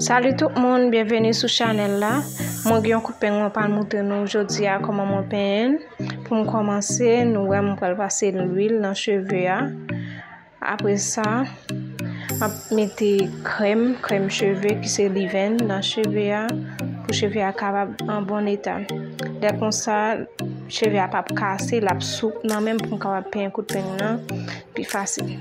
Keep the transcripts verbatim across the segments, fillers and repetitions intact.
Salut tout moun, byenveni sou chanèl la. Mwen gen yon kout peng mwen pral montre nou jodi a kòman mwen penyen l. Pou m kòmanse, nou wè mwen pral pase lwil nan cheve a. Apre sa, m ap mete krèm, krèm cheve ki se leave-in nan cheve a, pou cheve a kapab an bon eta. Lè konsa, cheve a p ap kase, l ap soup nan men m pou m kapab penyen kout peng nan pi fasil.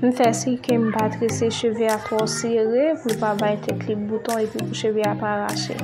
M fè si ke m pa trese cheve a twò sere pou l pa bay tèt li bouton epi pou cheve a pa rache.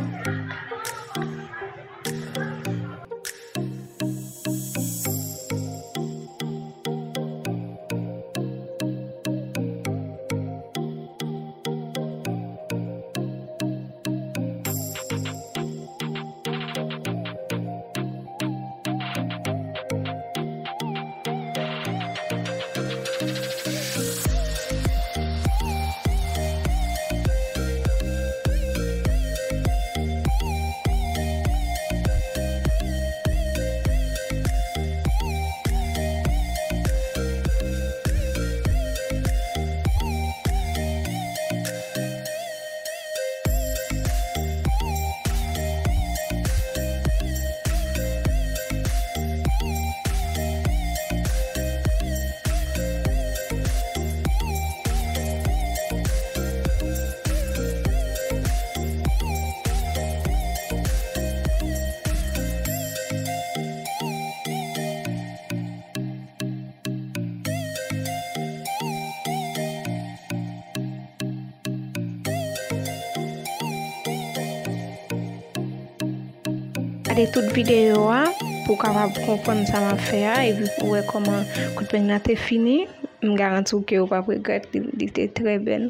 Gade tout videyo a pou w kapab konprann sa m ap fè a epi pou w wè kòman kout peng nan te fini. M garanti w ke w p ap regrèt li, li te trè bèl.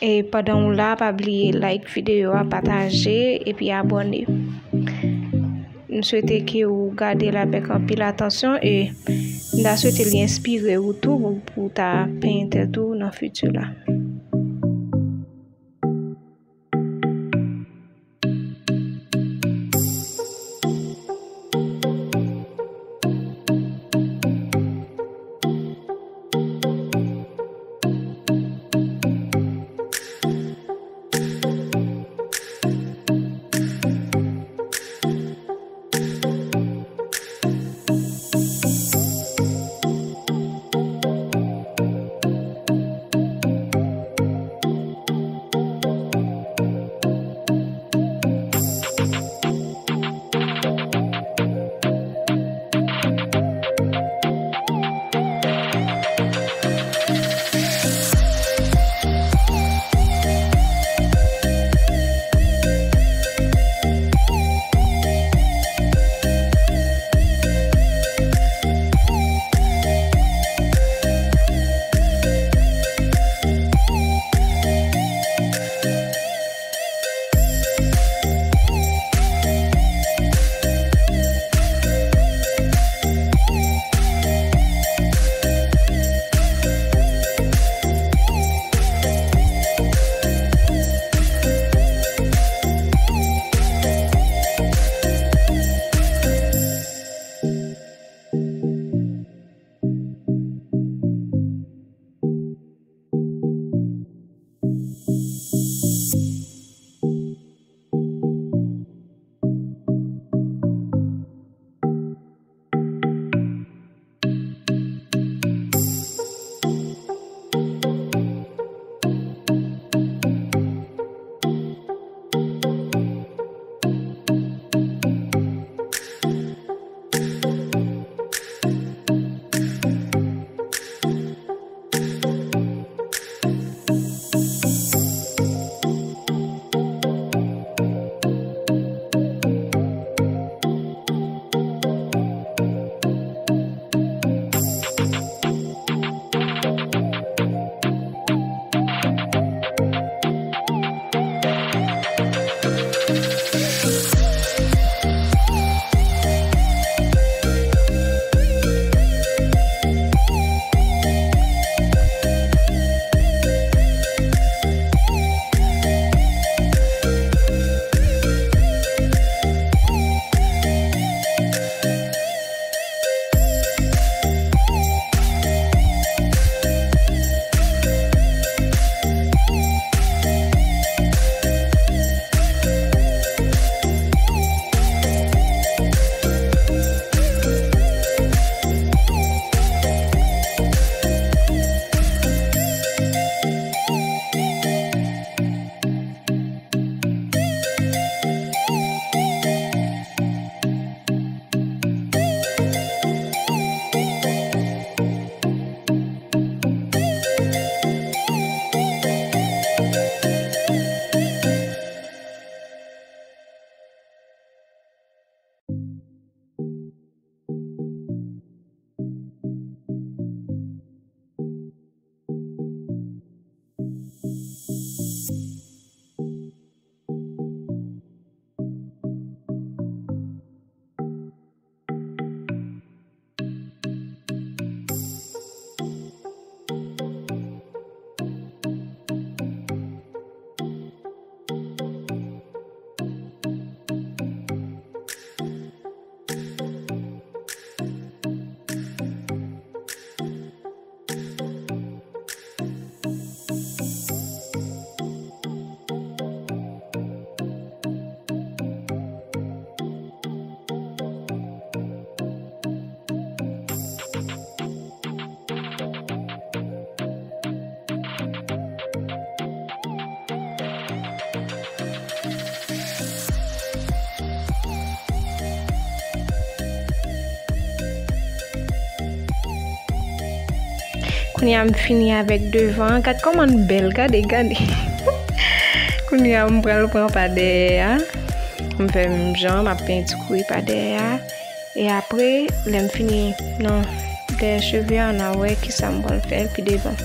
E pandan w la, pa bliye like videyo a, pataje epi abòne. M swete ke w gade l avèk anpil atansyon e m ta swete li enspire w tou pou, pou w ta penyen tèt ou nan fiti la. Kounye a m fini avèk devan an. Gad kòman l bèl, gade, gade. Kounye a m pral pran pa dèyè a. M fè menm jan, m ap penyen ti kouri pa dèyè a. E apre, lè m fini nan dèyè cheve a, n a wè kisa m pral fè pi devan.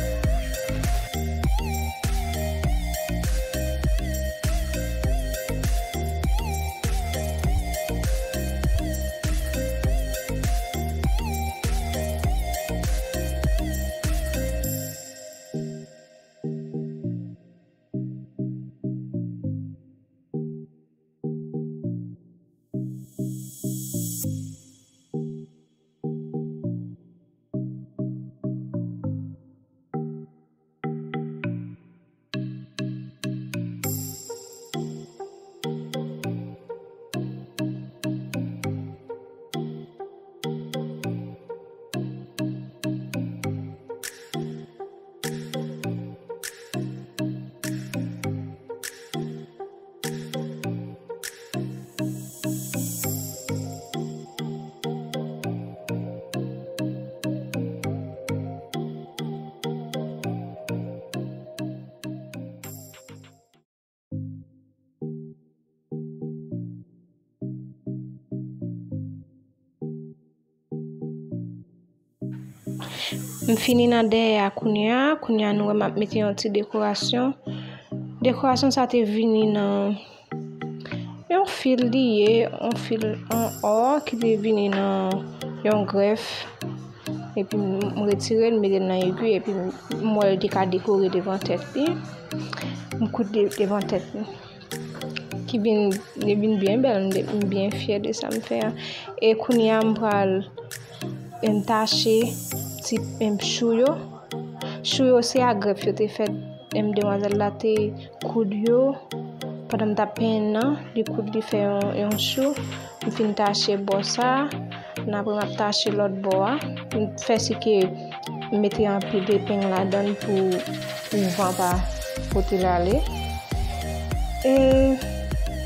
M fini nan dèyè a kounye a. Kounye a nou wè m ap mete yon ti dekorasyon. Dekorasyon sa te vini nan yon fil li ye, yon fil an ò ki te vini nan yon grèf. Epi m retire l, m mete l nan egi, epi m wè l te ka dekore devan tèt li. M koud de-, devan tèt li. Ki vin, li vin byen bèl, m de-, m byen fyè de sa m fè a. E kounye a m pral, em, tache ti, em, chou yo. Chou yo se a grèf yo te fèt, em, demwazèl la te koud yo. Pandan m t ap penyen nan, li koud li fè yon, yon chou. M fin tache bò sa a. N apre m ap tache lòt bò a. M fè si ke m mete anpil epeng ladan l pou, pou van pa pote l ale. E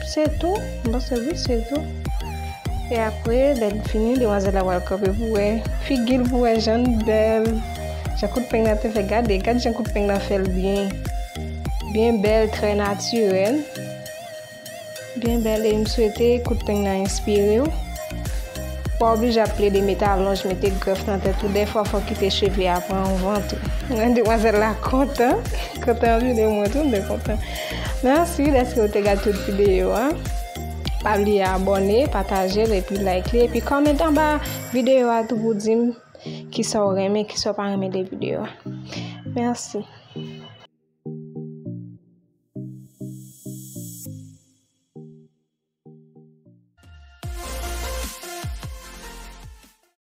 se tou. M panse wi, se tou. E apre, lè n fini, demwazèl la pral kanpe pou wè figi l, pou wè jan l bèl. Jan kout peng nan te fè, gade, gade jan kout peng nan fè l byen. Byen bèl, trè natirèl. Byen bèl, e m swete kout peng nan enspire w. Ou pa oblije ap plede mete alonj, mete grèf nan tèt ou. Dèfwa, fò w kite cheve a pran yon van tou. Demwazèl la kontan. Kontan anpil de mwen tou, m byen kontan. Mèsi dèske w te gade tout videyo a. Pa bliye abòne, pataje l, epi like li, epi kòmante anba videyo a tou pou di m kisa w renmen, kisa w pa renmen de videyo a. Mèsi.